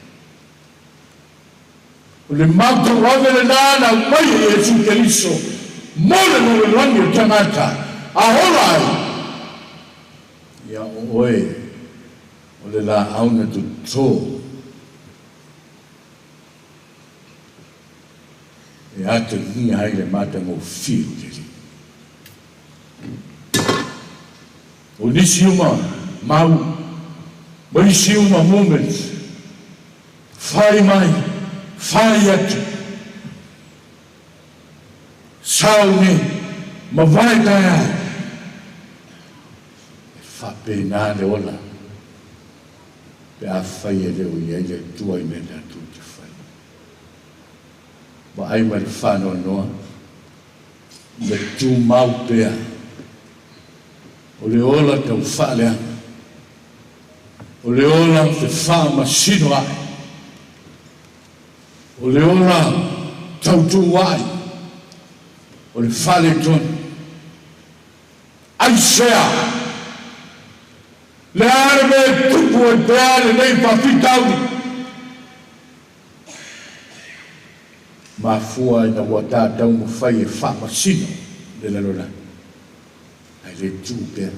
O le mau tauave lena na aumai e Iesu Keriso mo le lalolagi o tagata a ola ai. Ia o oe o le laau na toto e atagia ai le matagofie o le Alii. O nisi uma mau ma isi uma moments, fai mai, fai atu, sao nei ma vae taeao, e faapena le ola. Pe afai e le o i ai le Atua i mea tatou te fai. Vaai ma le faanoanoa le tumau pea o le ola tau faaleaga, o le ola fefaamasino ae, o le ola tautuua'i, o le faaletonu. Aisea? Le a le mea e tupu ai pea lenei faafitauli? Mafua ina ua tatou mafai e faamasino le lalolagi, ae le tu pea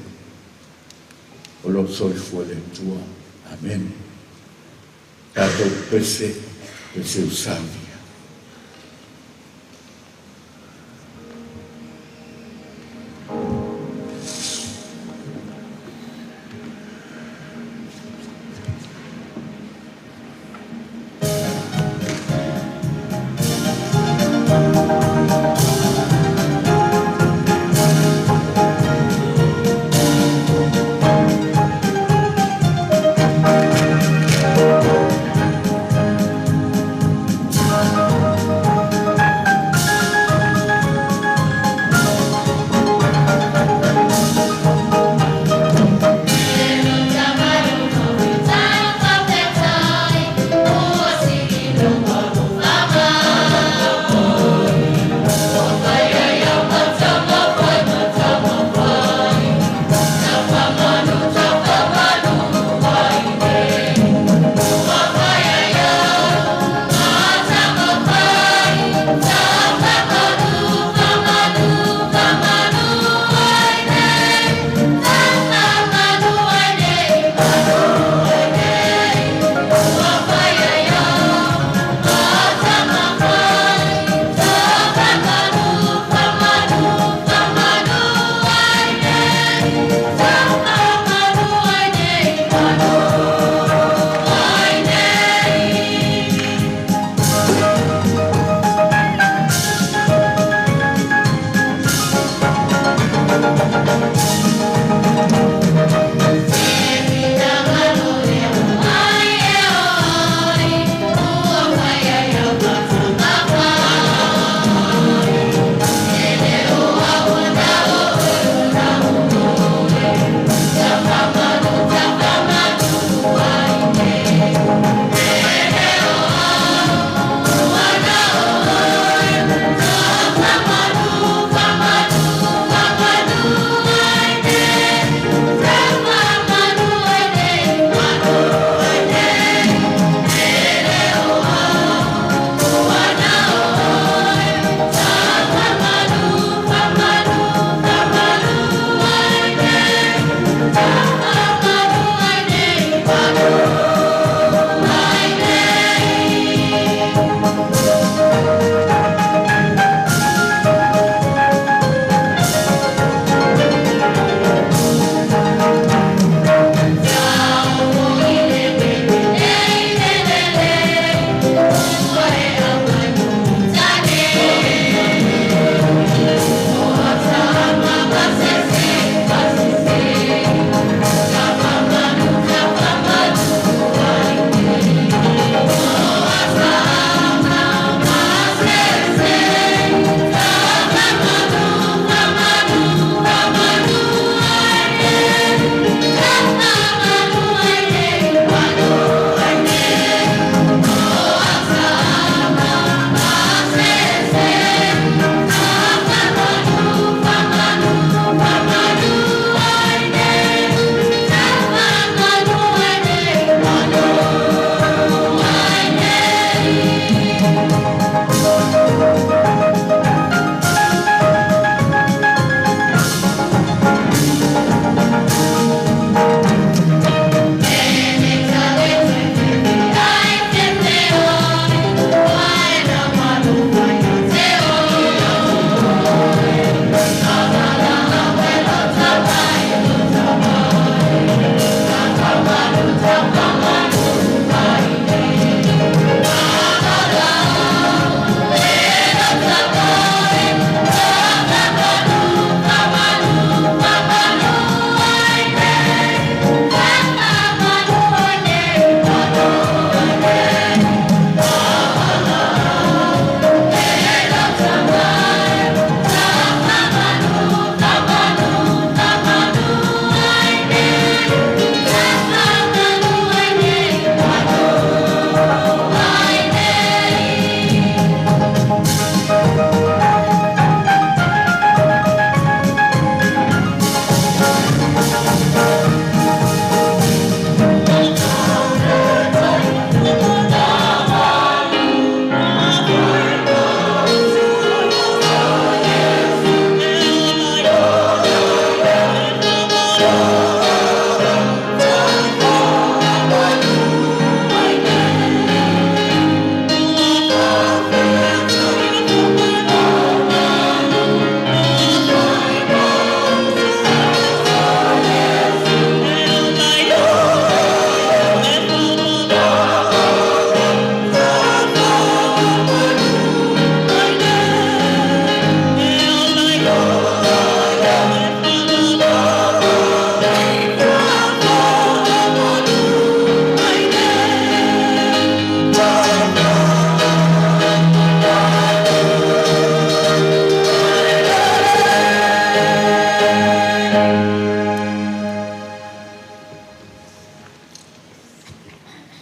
o lo o soifua le Atua. Amene. Tatou pese, pese usavia.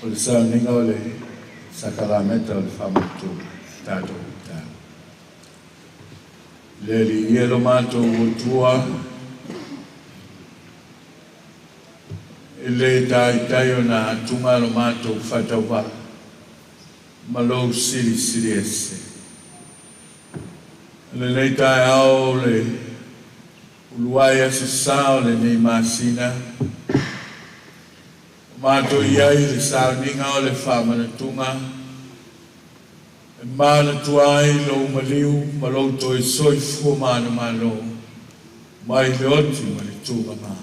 O le sauniga o le sakalameta o le faamanatuga tatou tatalo. Le Alii e lo matou Atua, e le taitai ona atuga lo matou faatauvaa ma lou silisili ese. Lenei taeao le uluai aso sa o lenei masina, o matou i ai i le sauniga o le faamanatuga, e manatua ai lou maliu ma lou toe soifua manumalo mai le oti ma le tugama.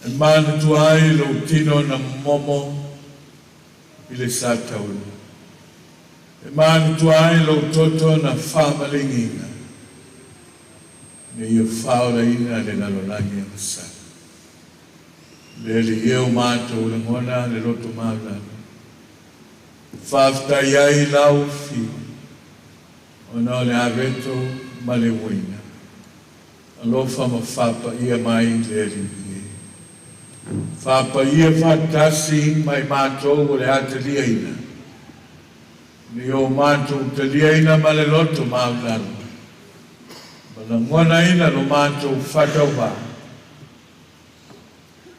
E manatua ai lou tino na momomo i le satauro. E manatua ai lou toto na faamaligiina, ina ia faaolaina le lalolagi agasala. Le Alii e o matou lagona le loto maualalo, faafetai ai lau afio, ona o le aveto ma le uaina. Alofa ma faapaia mai le Alii e. Faapaia faatasi ma i matou o le a taliaina, ina ia o matou taliaina ma le loto maualalo, ma lagonaina lo matou faatauvaa,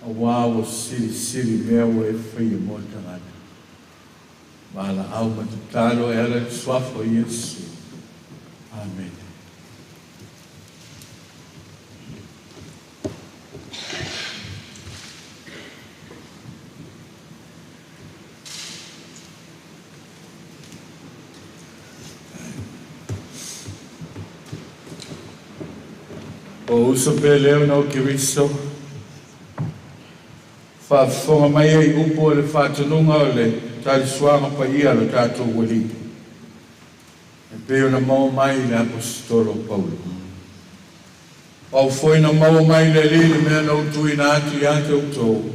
auā ua silisili mea ua e faia mo le tagata. Valaau ma tatalo e ala i le suafa o Iesu. Amene. O uso pele ona o Keriso, faafofoga mai ai upu o le faatonuga o le talisuaga paia a lo tatou Alii, e pei ona maua mai i le Aposetolo Paulo. Pau foi na maua mai le Alii le mea na ou tuuina atu ia te outou.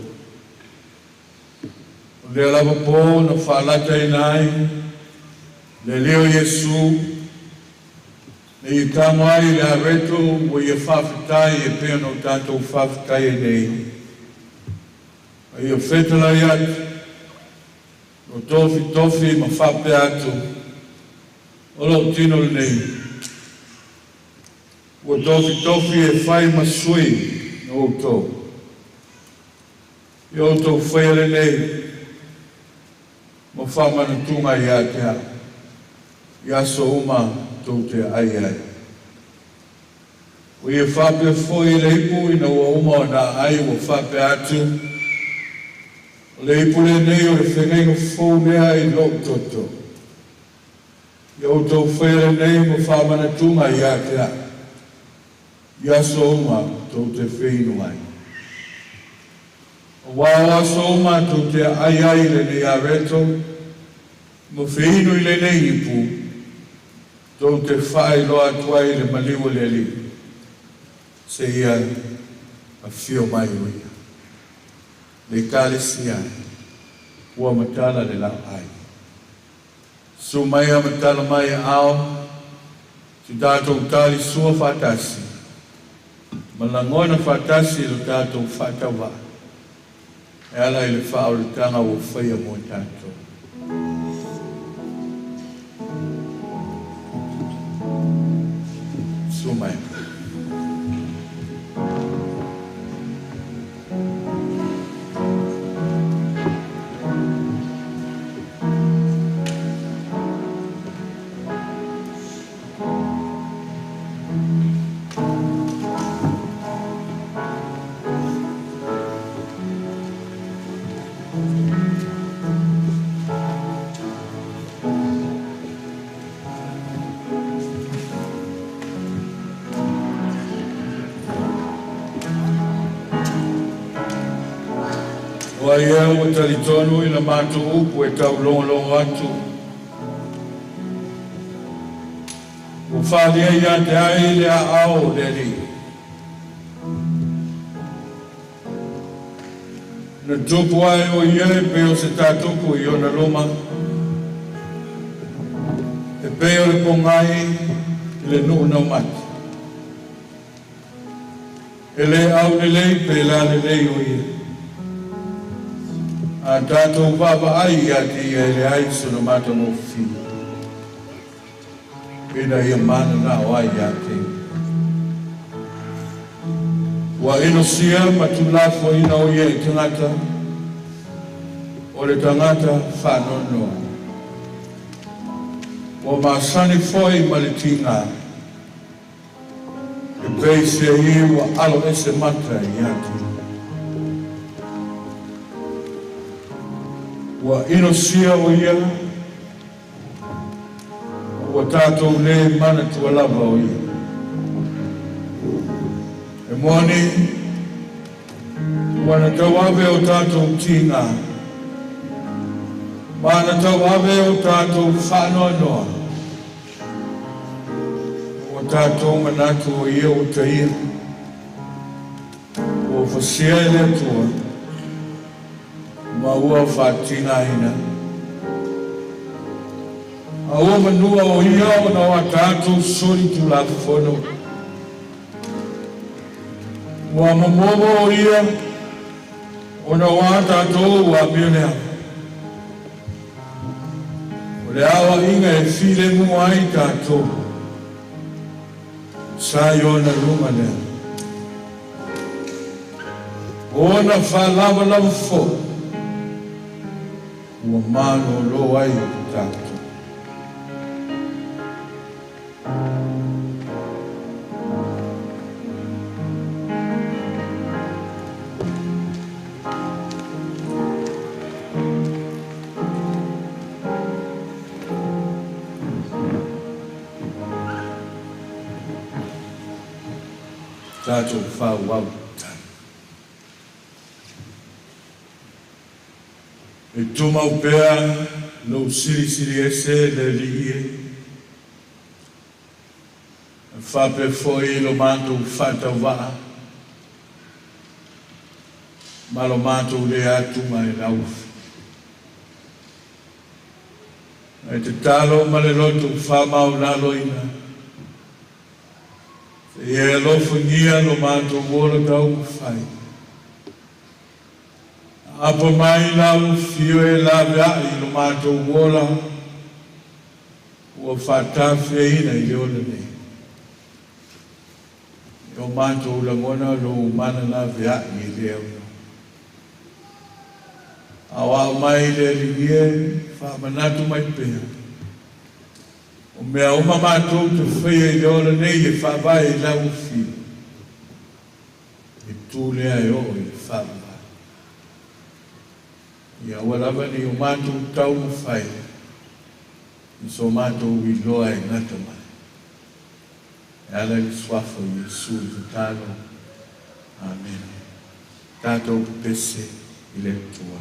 O lea lava po na faalataina ai le Alii o Iesu, ne i tago ai le aveto ua ia faafetai e pei ona o tatou faafetai ai nei. A ia fetalai atu, o tofitofi ma faapea atu, o lou tino lenei, ua tofitofi e fai ma sui na outou. Ia outou faia lenei ma faamanatuga ia te au, i aso uma tou te ai ai. Ua ia faapea foi i le ipu ina ua uma ona ai ua faapea atu, o le ipu lenei o le feagaiga fou lea i lou toto. Ia outou faia lenei ma faamanatuga ia te au, i aso uma tou te feinu ai. Auā o aso uma tou te ai ai i lenei aveto, ma feinu i lenei ipu, tou te faailoa atu ai le maliu o le Alii, seia afio mai o ia. Le Ekalesia, ua matala le laoai. Susu mai a matala mai aao, si tatou talisua faatasi, ma lagona faatasi lo tatou faatauvaa, e ala i le faaolataga ua faia mo tatou. Susu mai. O ai ea ua talitonu i la matou upu e taulogologo atu, ua faaalia ia te ai le aao o le Alii. Na tupu ai o ia e pei o se tatupu i ona luma, e pei o le pogai i le nuu naumati. E le aulelei pe lalelei o ia. A tatou vaavaai ia te Ia e leai sona matagofie, ina ia mananao ai ia te Ia. Ua inosia ma tuulafoaina o Ia i tagata, o le tagata faanoanoa. Ua masani foi ma le tiga, e peiseai ua aloese mata ia te Ia. Ua inosia o Ia, ua tatou le manatua lava o Ia. E moni, ua na tauave o tatou tiga, ma na tauave o tatou faanoanoa. Ua tatou manatu o Ia ua taia, ua fasia e le Atua, ma ua faatigaina. A ua manua o Ia ona o a tatou solitulafono. Ua momomo o Ia ona o a tatou amio leaga. O le aoaiga e filemu ai tatou, sa i ona luga lea. O ona faalavalava foi, ua malōlō ai tatou. Tatou faaauau. E tumau pea lou Silisili Ese le Alii e, e faapea foi lo matou faatauvaa ma lo matou le atuga e laufi. E tatalo ma le loto faamaualaloina, seia e alofagia lo matou ola taumafai. Aapa mai lau afio e laveai lo matou ola ua faatafiaina i le ola nei. E o matou lagona lou mana laveai e le aunoa. Aoao mai le Alii e, faamanatu mai pea. O mea uma matou te faia i le ola nei e faavae i lau afio. E tu lea e oo i le faavavau. Ia aua lava ne i o matou taumafai i so matou iloa e gata mai. E ala i le suafa o Iesu i tatalo. Amene. Tatou pepese i le Atua.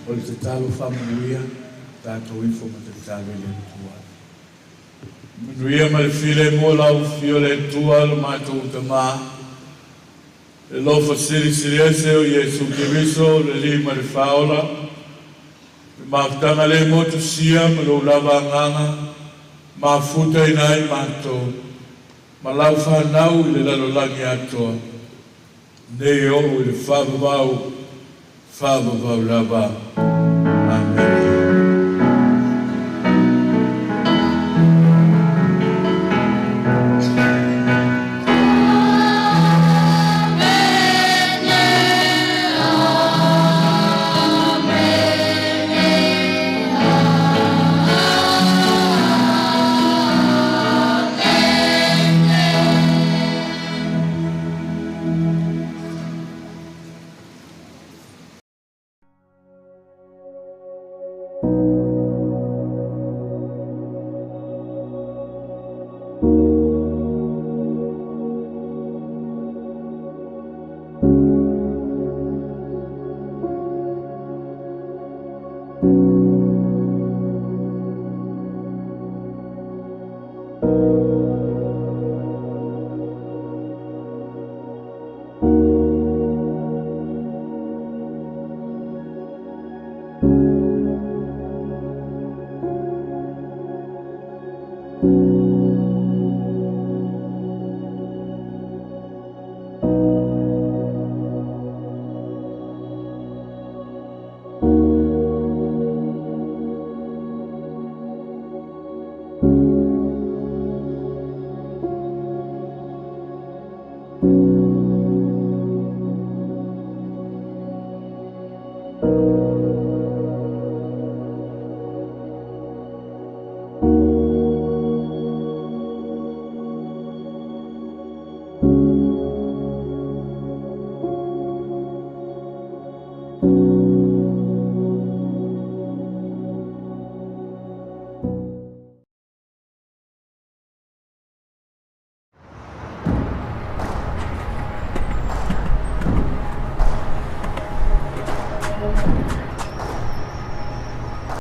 O le tatalo faamanuia, tatou ifo ma tatalo i le Atua. Manuia ma le filemu o lau Afio le Atua lo matou Tamā, le alofa silisili ese o Iesu Keriso, le Alii ma le Faaola, le mafutaga le motusia ma lou lava Agaga, mafutaina ai matou ma lau fanau i le lalolagi atoa, nei e oo i le faavavau, faavavau lava. Amene.